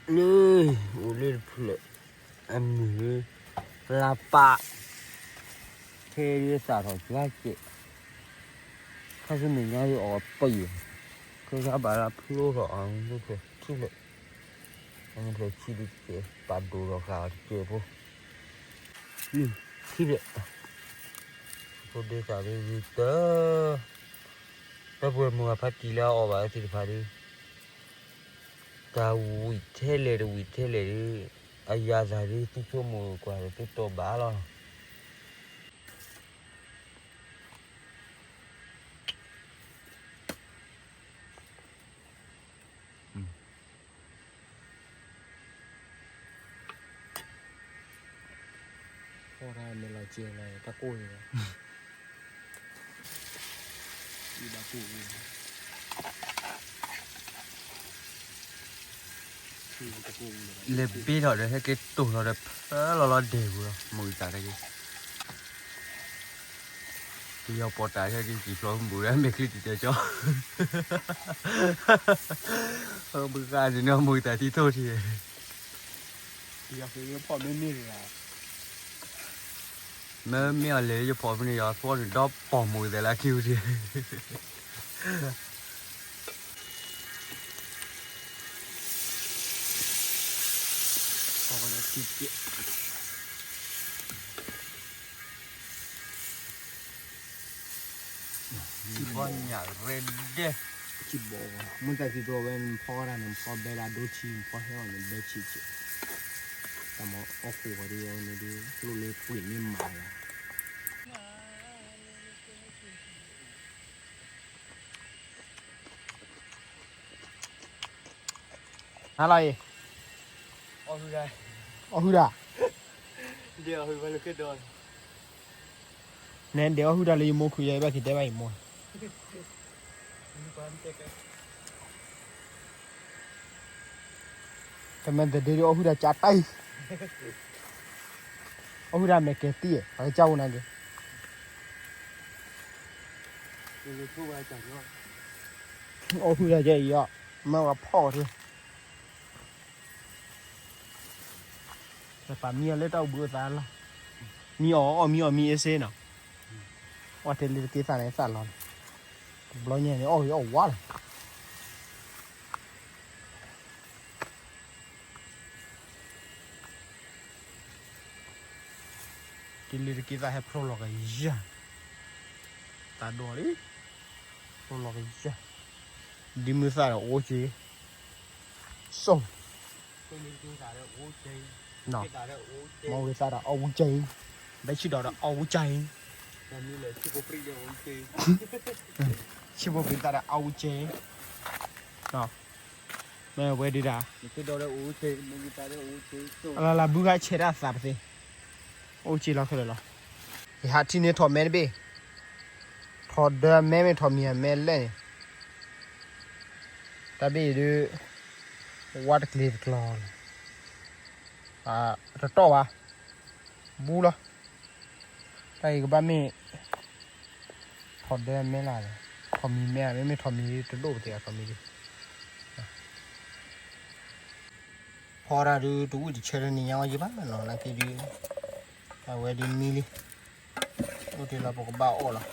နီၤ, လၢ အိၣ်လၢတဖျၢၣ် အမုၢ်လၢ လါပၢ် ခဲဒုးသၣ်ထီၣ်ကၠွါကဲး, ခါဆူမဲာ်ညါဒုးအီၣ်ပံာ်, ခဲဆါဘၣ်လၢဖျိထီၣ်အီၤ ထံၣ်လၢ နဖဲဆံၣ်ဒုးကဲ ပာ်ဒိၣ်ထီၣ်ဃာ်အီၤတကဲးဖိ, ထံၣ်ဒီး ဖိဒ့သးဒုးဂ့ၤတၢ်, တၢ်ပှဲၤမိၢ်ဂၤဖးတံၢ်လၢအအီၣ်ဘၣ်သ့ၣ်တဖၣ်ဒုး, တၢ်ဝံၤထဲလဲၣ်တဝံၤထဲလဲၣ်ဒုး, အယၤသးဒုး သံဆိကမိၣ်ကွၢ်ဒီးသုတီဘၣ်လီၤ. ဖီၣ်တၢ်မ့ၢ်လီၤကဲလီၤ တၢ်ကိၢ်န့ၣ်လီၤ, ဘၣ်ကိၢ် လဲၤဘ့ထီၣ်ဒီး ဟဲက့ၤတိၢ်လီၤဒီး ဖၢလီၤလီၤဒဲးပူၤလီၤ မိၢ်ဂံၢ်သးတက့ၢ်. ကယီၤပီၤတၢ်ဟဲက့ၤကံၣ်ဖျိးမူၤဒီး မဲာ်ချံတတဲကၠီ, ဘုဃာ်န့ၣ်နီၢ်မိၢ်ဂံၢ်သးထံထိၣ်ထံၣ်, မ့မ့ၢ်အီၤလဲၤယဖီၣ်ဖဲန့ၣ် ယီၤသီန့ၣ် ဒီးပိာ်မိၢ်ဂံၢ်သးလၢခံဝံၤထံၣ် ဘီညၣ်ရဲဒဲ, ဘီ မ့ၢ်တၢ်သံသိဝဲ နဖီတၢ်န့ၣ် နဖီဘဲလၢဒိဆံ နဖီဟဲအီၤန့ၣ် ဘဲဆံးဆံး, တၢ်မၤအီၣ်ဃိးဝဲဒၣ်န့ၣ်ဒုး ကျိၣ်လၢပှ့ၤမ့ၢ်မၤလီၤ. ဟါလီၤအံၤ, အီၣ်ဟုၣ်ဒၣ်, နဲဒဲးအီၣ်ဟုၣ်တၢ်လၢယမိၢ်ခုယဲ ဘၣ်က့ၤတဲဘၣ်ယမိၢ်, တမ့ၢ်တဒ့ဒုးအီၣ်ဟုၣ်တၢ်ကၠါတၢ်အံၤ, အီၣ်ဟုၣ်တၢ်မဲာ်ကဲၤတံၢ် ပှၤကစၢ်အိၣ်နာ်က့ၤ, အီၣ်ဟုၣ်တၢ်ကဲအံၤအီၤ, မ့ၢ်ဝဲဖီၣ်ထံ ပာ်မံအီၤလၢတၢ်အိၣ်ဘှံးအိၣ်သါလီၤ, မံအီၤအီၣ်မံအီၣ်မံအ့စ့နီၤ, အီၣ်တဲလၢတက့ၢ်သၣ်န့ၣ်သၣ်လီၤ, တဘျီညါန့ၣ်အီၣ်ဂ့ၤအီၣ်ဝါလီၤ. တုၤလၢတက့ၢ်သၣ်ဟဲဖျိလီၤကယၢ်, တၢ်ဒိၣ်လံ, ဖျိလီၤကယၢ်, ဒ်မုၢ်သၣ်ဒီးအိၣ်က့ၤ, စိၢ် မ့ၢ်ဂ့ၤသၣ်ဒီးအီၣ်ဝူက့ၤ, ဘဲဆံးဒီးဒီးအီၣ်ဝူက့ၤ, ဆံးဖိပြံသၣ်ဒီးအီၣ်ဝူက့ၤ, မ့ၢ်ဝဲဒၣ်, အလၢလၢဘုခါဆဲးတၢ်သးပသ့, အိၣ်က့ၤလီၤခဲလၢာ်လီၤ, ယဟးထံၣ်န့ၢ်ထီၣ်မဲတဘ့ၣ်, ထီၣ်ဒၢမဲမ့ၢ်ထီၣ်မံၤအမဲလဲၣ်န့ၣ်, တၢ်ဘ့ၣ်အံၤဒုး, ဝါတကျ့ၤတကျီလီၤ, တတီၢ်ဘၣ်, ဘူးလီၤ, တၢ်အံၤကဘၣ်မ့ၢ် ထီၣ်ဒၢမဲလၢ်, ထီၣ်မံၤမဲ, မ့မ့ၢ်ထီၣ်မံၤတဒိၣ်ပသ့ၣ်အထီၣ်မံၤဒုး, ဖီတၢ်ဒုးတဝံၣ်တဆၢတနံၤညါဝဲယဘၣ်နီၤ နာ်က့ဒုး, အဝဲဒုးမံလံ, အိၣ်တ့ၢ်လီၤပကဘၣ်အီၣ်လီၤ.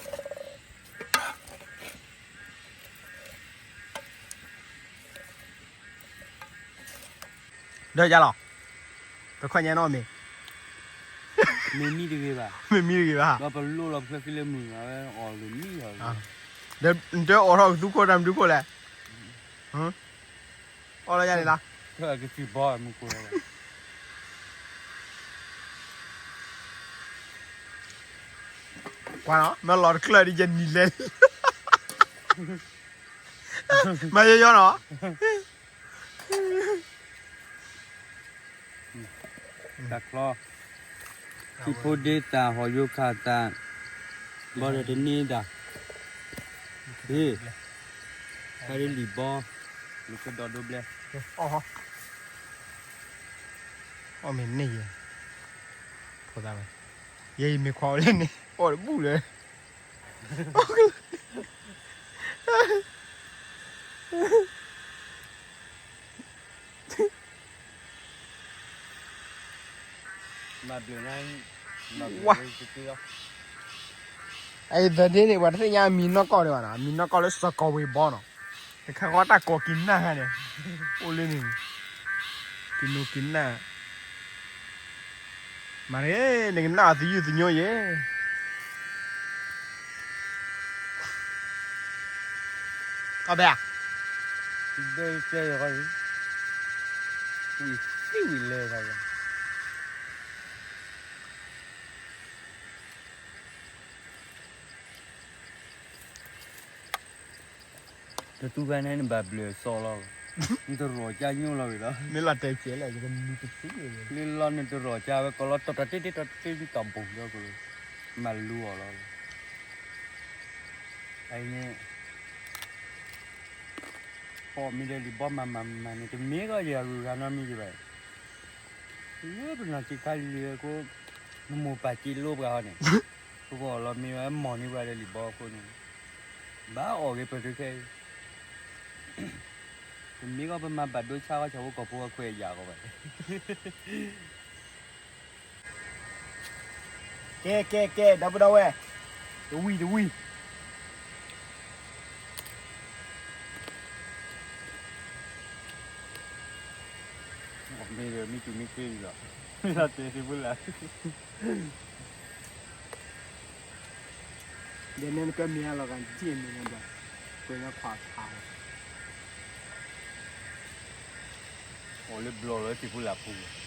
ဒီးယၤလီၤ, တခီညါနီၢ်မ့ၢ်, မ့ၢ်မံတဂ့ၤဘၣ်, မ့ၢ်မံတဂ့ၤဘၣ်, ဒီးပလိၣ်လီၤပချၢဃံလၢမုၢ်အဝဲအီၣ်လၢမံလီၤ, ဒီးနတအီၣ်ထီၣ်ကသူခိၣ်တၢ်မနုၤခိၣ်လဲၣ်, အီၣ်လီၤယၤန့ၣ်လီၤ, ကသံၣ်ဘီမူခိၣ်လီၤ, ကွၢ်နီၤ မ့ၢ်လီၤတကျၢၢ်ဒ်ယနံၤလဲၣ်, မၤယီယီနီၤ တၢ်ချီ, ထံဖိဒ့သၣ် ဟီၣ်ယိခၣ်သၣ်, ဘီဒီးတန့ၢ်ဒၣ်, ဟ့ၣ်, ဖဲလံၣ်ဘီ, လၢကဒီးဒိဘျဲ, အီၣ်မ့ၢ်န့ၢ်ယဲ, ဖိသၣ်ဝဲ, ယဲယမ့ၢ်ခွါအိၣ်လဲၣ်န့ၣ် အီၣ်တဘူၣ်လၢ အံၤသဒ့န့ၣ် ပှၤတသ့ၣ်ညါမံၤနီၢ်ကီၢ်ဒံးဘၣ်နီၤ, မံၤနီၢ်ကီၢ်လၢစီၤကီၤဝ့ၤဘီနီၤ, တခါဃီတၢ်ကိးက့ၤနၢ်ခါန့ၣ်, အိၣ်လၢန့ၣ်, က က့ၤနူၤက့ၤနၢ်, မၤန့ၣ် နကနၣ်အီၤသယုၢ်သညိယဲ, အီၣ်ဘဲဧါ, ဘဲတဲယီၤ, ဝံၤသံဝံၤလဲၤခါလီၤ. တတူၢ်ဘၣ်န့ၣ် နဘၣ်ဘျုးစီလီၤ, နတရီၣ်ကၢ်ညိၣ်လီၤဝံၤလီၤ, မ့ၢ်လီၤတဲာ်ကဲလဲၣ်, လံလီၤနတရီၣ်ကၢ်ဝဲ ကီးလီၤတီၤတၢ်တ့ၢ်တ့ၢ်တီၤတ့ၢ်တံၢ်တီၤဘိးဒီးကလၢ, မၤလူအီၤလီၤ, အအံၤန့ၣ် ပိာ်မ့ၢ်ဒီးလံာ်ဘီမၤမၤမၤန့ၣ် တမ့ၢ်ကီးယဂုၤဂၤနီတမံၤယဘၣ်, လၢပနီၢ်ဆံးခါလံၤအဃိ, နမိၢ်ပၢ်စ့လိပှၤဟီန့ၣ်, ပကအီၣ်လီၤမ့ၢ်ဝဲမီၢ်န့ၢ်ပှၤဒီးလံာ်ဘီအဃိန့ၣ်, ဘၣ်အီၣ်ဂ့ၤပတုၤခဲအံၤ, တမ့ၢ်ကီးပမၤဘၣ်ဒိဆါအီၤဆၣ်ဖိကီၢ်ဖိအခွဲးအယာ်ကီးဘၣ် ကဲ ကဲ ကဲ ဒီပုၢ်ဒီဝဲၢ်, တဝံၤ တဝံၤ, မ့ၢ်ဒီးမ့ၢ်တူၤမ့ၢ်က့ၤလီၤ, မ့ၢ်လီၤတဲာ်သ့ၣ်ဖိလၢ်, ဒီးနဲနကမ့ၢ်အလီၤဂာ်က့ၤမ့ၢ်နဘၣ်, ကွဲးလၢခွါဖးလီၤ, အိၣ်လၢဘျီၣ်လၢသ့ၣ်ဖိလၢ်ဖိလီၤ.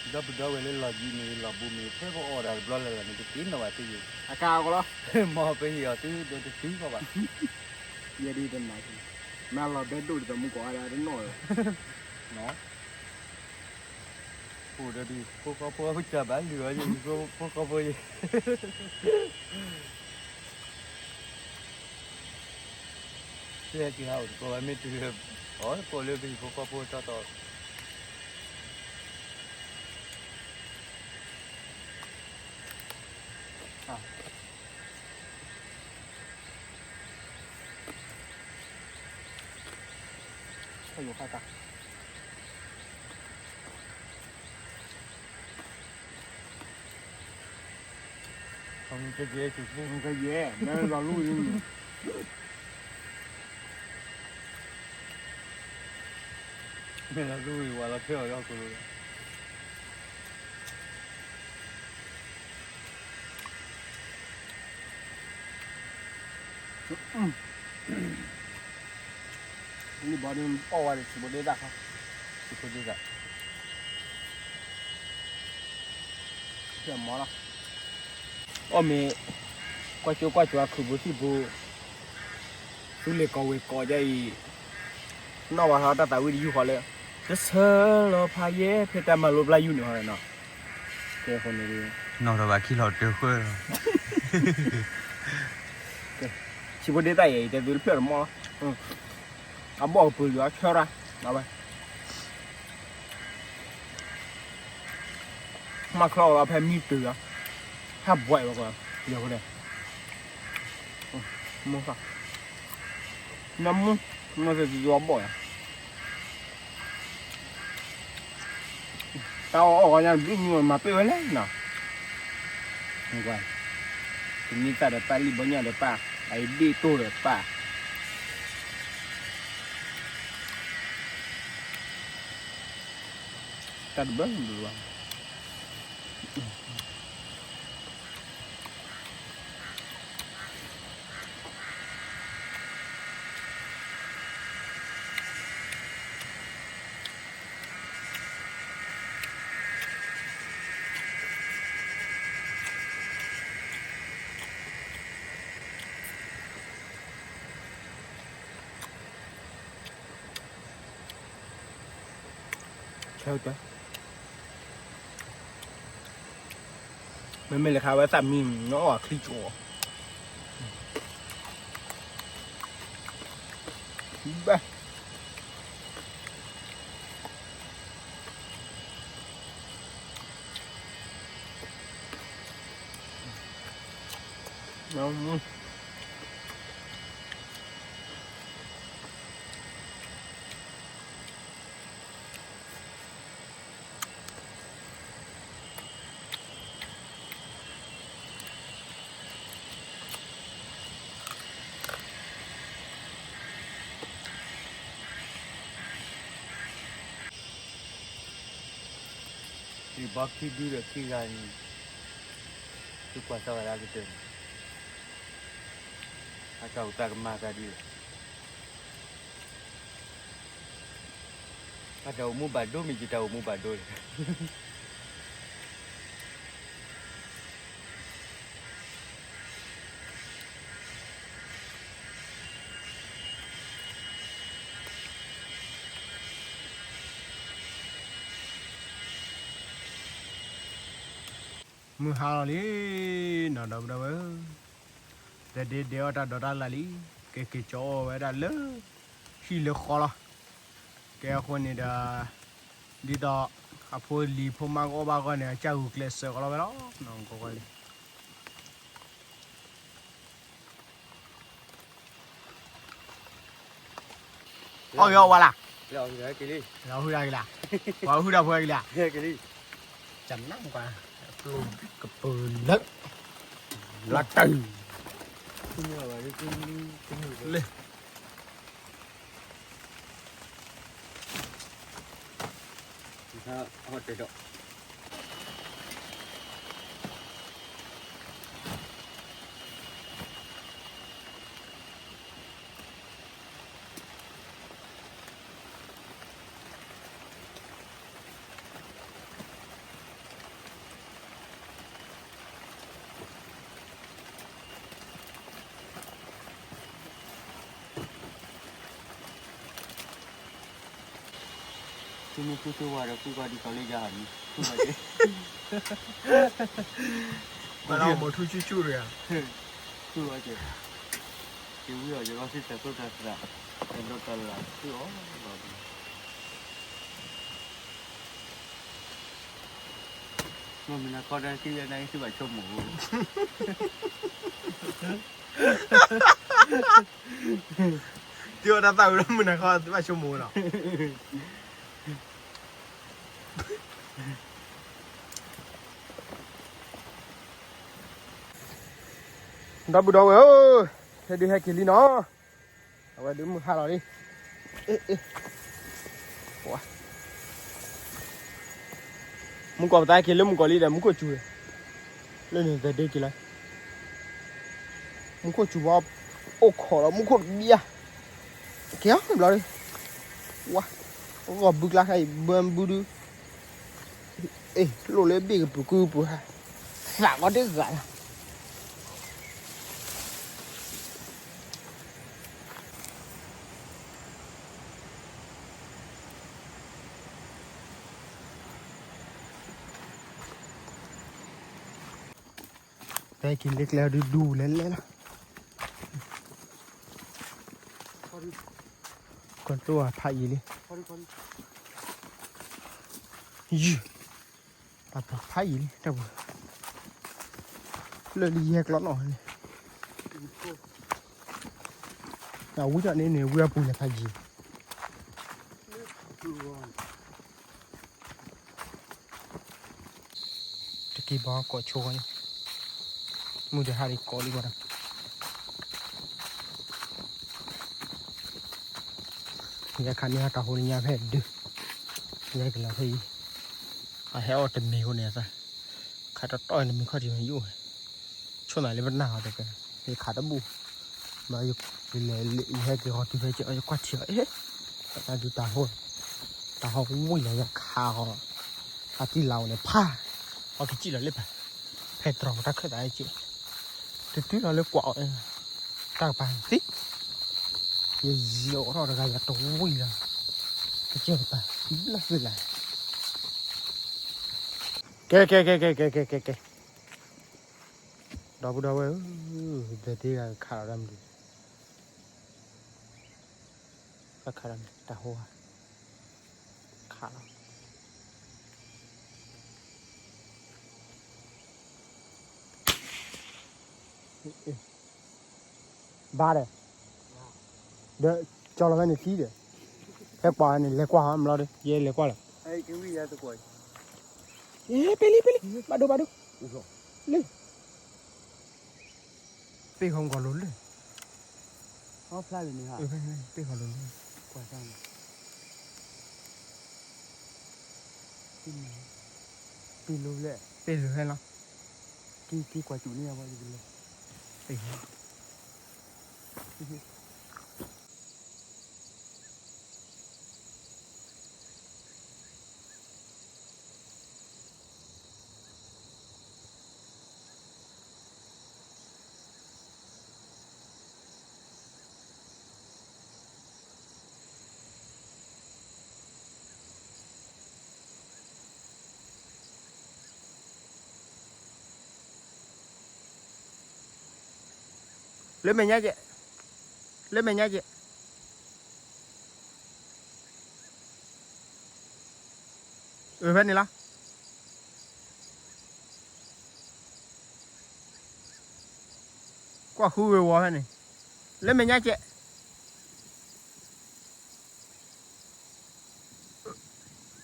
ဒီပုၢ်ဒီဝဲၢ်လၢလီၢ်ယံၤမ့ၢ်ဂ့ၤ လီၢ်ဘူးမ့ၢ်ဂ့ၤ ဖဲပအီၣ်တၢ်တဘျီလၢ်လၢ်န့ၣ် တသ့ၣ်နီၣ်ဘၣ်သ့ယဲၢ်, အကါအကလီ, မ်ပဟ့ၣ်အီၤသုဒီးတသ့ၣ်နီၣ်ဘၣ်, ယဲဒ်တနၤ, မ့ၢ်လီၤဘဲဒိၣ်ဒ်သိးမူကီၢ်အါဒၣ်တနီၣ်လီၤ, အိၣ်ဒီးဒ်ဖိဃီဖိအကစၢ်ဘၣ်လုၢ်အီၤယဲၢ် ဖိဃီဖိယဲၢ် ဟဲက့ၤဟးအိၣ်တကိးဘၣ် မ့ၢ်တုၤလၢ အီၣ်တကိးလၢပဟံၣ်ဖိဃီဖိတီတီ, ဟဲယိၤဃၣ်တၢ် ကယဲၢ် နလီၤလူၢ်အံၤ, မ့ၢ်လီၤလူၢ်အံၤ ဝဲလီၤထွဲအီၤလၢဟီၣ်ခိၣ်လိၤလီၤ. လံာ်ဘီဒ်အီၣ်ဝဲဒီး ဆံးဖိဒ့တၢ်ခါ, ဆံးဖိဒ့တၢ်, မီလီၤ, အီၣ်မ့ၢ် ကွၢ်ကၠိကွၢ်ကၠိအခုးပူၤသံၣ်ပူၤ, သူလ့ၤကီၢ်ဝ့ၤကီၢ်ဒ်အံၤ, နီၣ်ဝဲဟီတၢ်သးဝံၣ်တယုၢ်ဃီလၢ တဆၢလီၤဖးယဲၢ် ဖဲတၢ်မၤလိပျၢ်ယုၢ်န့ၣ်ဟီနီၤ, ကဲအဃိန့ၣ် နီၣ်ထီၣ်ဘၣ်ခံလီၤတၢၢ်ဃၢလီၤ. ဆံးဖိဒ့တၢ်အံၤ တဲသုတဖျၢၣ်တမီၢ်လီၤ, အဘီၣ်ကပၢၤလံအီၤဆၢရၣ်, အဝဲ မၤချီအီၤလီၤဖဲမံတုၤလီၤ, ဟးဘှဲးဝဲကွၢ်, ယဲၢ်ဖိန့ၣ်, မူ, နမူ, မူသ့ၣ်သ့ၣ်အဘီၣ်ယၤ တၢ်အီၣ်အီၣ်ဂီၢ်ညါ ဘျုးမုၢ်မၤပ့ၢ်ဝဲလဲၣ်နီၤ, ကွၢ်, တမ့ၢ်သၣ်ဒီးပၢ် လံၣ်ဘီညၣ်ဒီးပၢ်, အအံၤဒ့ၣ်တိၢ်ဒီးပၢ် တၢ်တဘၢဘၢဘၣ်. ဆၢကတီၢ် မ့မ့ၢ်လၢခါဝဲသၣ်မံ နအီၣ်ချံကၠီ, ဘၣ် နမူ ယဘီခံဒုဒီးခံဂၤန့ၣ်, သုကွၢ်စၢ်ဝဲဒၣ်ကတၢၢ်န့ၣ်, အတၢ်အိၣ်သးကမၤသးဒ်လဲၣ်. အတၢ်အိၣ်မူဘၣ်ဒိမ့ၢ်ယတၢ်အိၣ်မူဘၣ်ဒိလဲၣ်. မုၢ်ဟါလီၤလံနီၤ ဒီပုၢ်ဒီဝဲၢ်ဧၢ, တဒ့ဒ့အီၣ်တၢ်ဒီးတၢ်လၢ်လံ, ကဲက့ၤကၠီအီၣ်ဝဲဒၣ်လၢ ဟံၣ်လၢဃီလီၤ. ကဲအဃိန့ၣ်ဒီး ဒ်သိး အဖိလံၤဖိမါကအီၣ်ဘၣ်အဂီၢ်န့ၣ် အကစၢ်ဂုာ်ကျဲးစၢးကီးလီၤဝဲလီၤ. အီၣ်ဂ့ၤအီၣ်ဝါလၢ်, လီၤဟုၣ်ဒၣ်က့ၤလံ, လီၤဟုၣ်ဒၣ်ဖိက့ၤလံ, ကနၣ်ကွၢ်, ကပၢၤလၢ, လီၤတၢ်, လၢ သုမ့ၢ်ဃုသုဝၤဒီး ဃုကီဒ်ကီလၢယၤဟီန့ၣ်, ဃုကီကဲ, ဘၣ်လီၤမိၢ်ထူဆူၣ်ဆူၣ်တဂၤ, ဃုကီကဲ, က့ၤဝံအီၤ ယဂီၢ်စ့ၢ်တၢ်သိၣ်တၢ်သး, တၢ်ဒိးတၢ်လၢ် ဃုအီၤလီၤ. မုၢ်နၤခီတၢ်သံဝဲဒၣ် သုဘၣ်ဆိကမိၣ်ဧိၤ, သုအီၣ်တၢ်သၣ်ဝံၤဒီး မုၢ်နၤခီသုဘၣ်ဆိကမိၣ်လီၤ. ဒီပုၢ်ဒီဝဲၢ်ဧၢ, ဟဲဒုးဟဲက့ၤလံနီၤ, အဝဲဒုးမုၢ်ဟါလီၤလံ, အ့ အ့ မူကီၢ်ပသးက့ၤလၢမူကီၢ်လံဒီး မူခိၣ်စူၤ, လၢန့ၣ်သဒ့က့ၤလီၤ, မူခိၣ်စူၤဘၣ်, အိၣ်ခိးဒီးမူခိၣ်တဘံၣ်ဧါ, က့ၤအီၤဘျီဒီး, ဝါ, ဂီၢ်ဘုကျါခဲအံၤ ဘၢဘုဒု, အ့ၣ် လိၣ်လၢဘ့ၣ်ကပူၤကုပူၤဟါ, သးကီတ့ၢ်သးလီၤ. ဖဲက့ၤလၢကျဲဒုဒူလဲၤလဲၤလီၤ, ကတိၤဖးယံာ်လံ, ယုၢ်, တၢ်ပူၤဖးယံာ်လံ တၢ်ပူၤ, လၢလံယဲၢ်ကျီနီၣ်န့ၣ်, အဝံထီၣ်န့ၣ်န့ၣ် ဝံအပူၤလဲၤဖးယံာ် တက့ၤဘၣ်ကိးဆိဝဲန့ၣ်, မုၢ်တဟါဒံးကိးလံဘၣ်ဒီး, ယခးန့ၢ်ဟီၣ်တၢ်ဟိန့ၣ်ညါဖဲဒု, ယကလီၤဖဲအံၤ, အဟဲအီၣ်တမံၤဃိန့ၣ်အသး, ခးတတီၢ်တမံၤခီၣ်ထံးမ့ၢ်ယအိၣ်, ဆိၣ်သးလၢပနၢ်ဟီတကဲ, ယခးတဘူၣ်, ဘၣ်ယလဲၤ ယဟဲက့ၤဃီတုၤဖဲက့ၤအီၤ ယကွၢ်ထံအီၤ အ့ၣ်, တၢ်ဒုးတၢ်ဟိ, တၢ်ဟီဝံၤလီၤယခးဃီ, အတံၢ်လၢ်အိၣ်န့ၣ်ဖး, အီကစံၣ်လီၤလၢပၢ်, ဖဲတြီၤပတၢ်ခၢၣ်သးက့, တတုၤလီၤလၢကွၢ်အီၤ, တၢ်ကပၤသံ, ယယံၤအိၣ်ထီၣ်တဂၤယတဝံၤလီၤ, ကစၢၢ်ကပၤ, ဘျၢၣ်သ့လၢ်, ကဲ ကဲ ကဲ ကဲ ကဲ ကဲ ကဲ ကဲ ဒီပုၢ်ဒီဝဲၢ်ဧၢ, သဒ့ဂၤခးလီၤတၢ်မနုၤ, ခးလီၤတၢ်ဟိဧါ, ခးလီၤ, ဘၣ်ဒီး, ဒီးကၠီလီၤဖဲန့ၣ်သံဒီး, ဖဲပှၤန့ၣ်လဲၤကွၢ်ဟီမလီၤဒီး ယဲလဲၤကွၢ်လီၤ, ဟဲပ့ၤလံ ပ့ၤလံ ဘၣ်ဒိဘၣ်ဒိ, လၢ ပ့ၢ်ဃီမုၢ်ကီၤလိၤလၢ, ပ့ၢ်ဃီလိၤလၢ, ကွၢ်စၢ်န့ၣ်, ပ့ၢ်မၤ, ပ့ၤလိၤဖဲလီၤ, က့ၤကွၢ်စူၣ်န့ၢ်ယၤဘၣ်ယကလဲၤ. လၢမဲာ်ညါကဲ, လၢမဲာ်ညါကဲ, အၢ ဖဲန့ၣ်လီၤ. ကွၢ်ဃုဝဲဝီၤဖဲန့ၣ်, လၢမဲာ်ညါကဲ,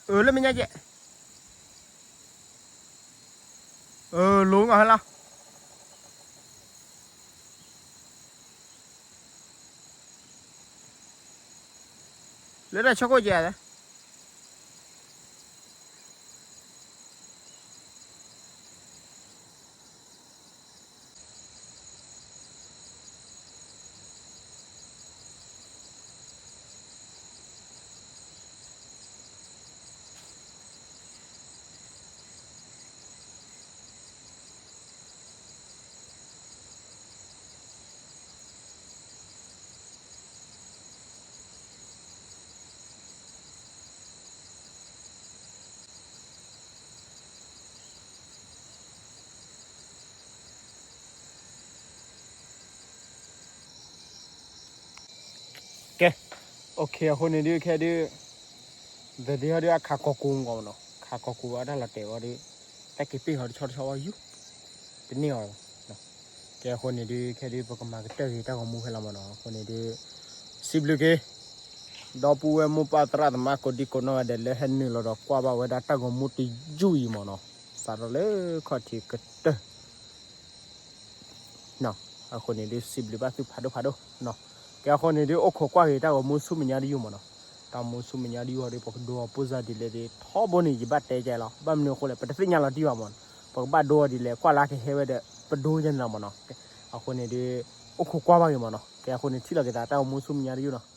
အၢ လၢမဲာ်ညါကဲ, အၢ လိၤငီၢ်ဖဲလီၤ. လၢတၢ်ဆိခိၣ်ကဲ, ကဲ, အိၣ်ခ့ အဃိန့ၣ်ဒုး ခဲဒုး သဒ့ဟီဒုး အခးကီၢ်ကိၤမ့ၢ်နီၤ, ခးကီၢ်ကိၤဘၣ်တၢ်လီၤတဲာ်ဝဲဒုး တၢ်က့ၤပ့ၢ်ဟီတဆီတဆီဘၣ်ယူၢ်, တန့ၢ်အီၤဘၣ်. ကဲ အဃိန့ၣ်ဒုး ခဲဒုး ပကမၤကတၢၢ်က့ၤတၢ်ဂီၤမူဖဲလီၤမ့ၢ်နီၤ. အဃိန့ၣ်ဒုး စံးဘျုးက့ၤ ဒီပုၢ်ဝဲၢ်မိၢ်ပၢ်သရၣ်သမါကိးဒံကိးနီၢ်ဂၤဒဲးလၢဟဲနုာ်လီၤဒီးကွၢ်ဘၣ်ဝဲဒၣ်တၢ်ဂီၤမူတယူၢ်အံၤမ့ၢ်နီၤ, စးထီၣ်လၢခီၣ်ထံးကတၢၢ် အဃိန့ၣ်ဒုး စံးဘျုးဘၣ်သုဖးဒိၣ်ဖးဒိၣ်နီၤ. ကဲ အဃိန့ၣ်ဒုး အိၣ်ခိးကွၢ်က့ၤတၢ်ဂီၤမူဆူမဲာ်ညါတယူၢ်မ့ၢ်နီၤ. တၢ်ဂီၤမူဆူမဲာ်ညါတယူၢ်ဟီဒုး ပကဒိအီၤပိၢ်စၢ်ဒ်လဲၣ်ဒုး ထီဘိန့ၣ် ယဘၣ်တဲကဲလီၤ. ဘၣ်မနုၤအဃိလဲၣ် ပတသ့ၣ်ညါလီၤတံၢ်ဘၣ်မ့ၢ်နီၤ. ပကဘၣ်ဒိအီၤဒ်လဲၣ် ကွၢ်လၢကဟဲဝဲဒီး ပဒိယဲန့ၣ်လီၤမ့ၢ်နီၤ. အဃိန့ၣ်ဒုး အိၣ်ခိးကွၢ်ဘၣ်က့ၤမ့ၢ်နီၤ. ကဲ အဃိန့ၣ် ထံၣ်လီၤက့ၤသးတၢ်ဂီၤမူဆူမဲာ်ညါတယူၢ်နီၤ.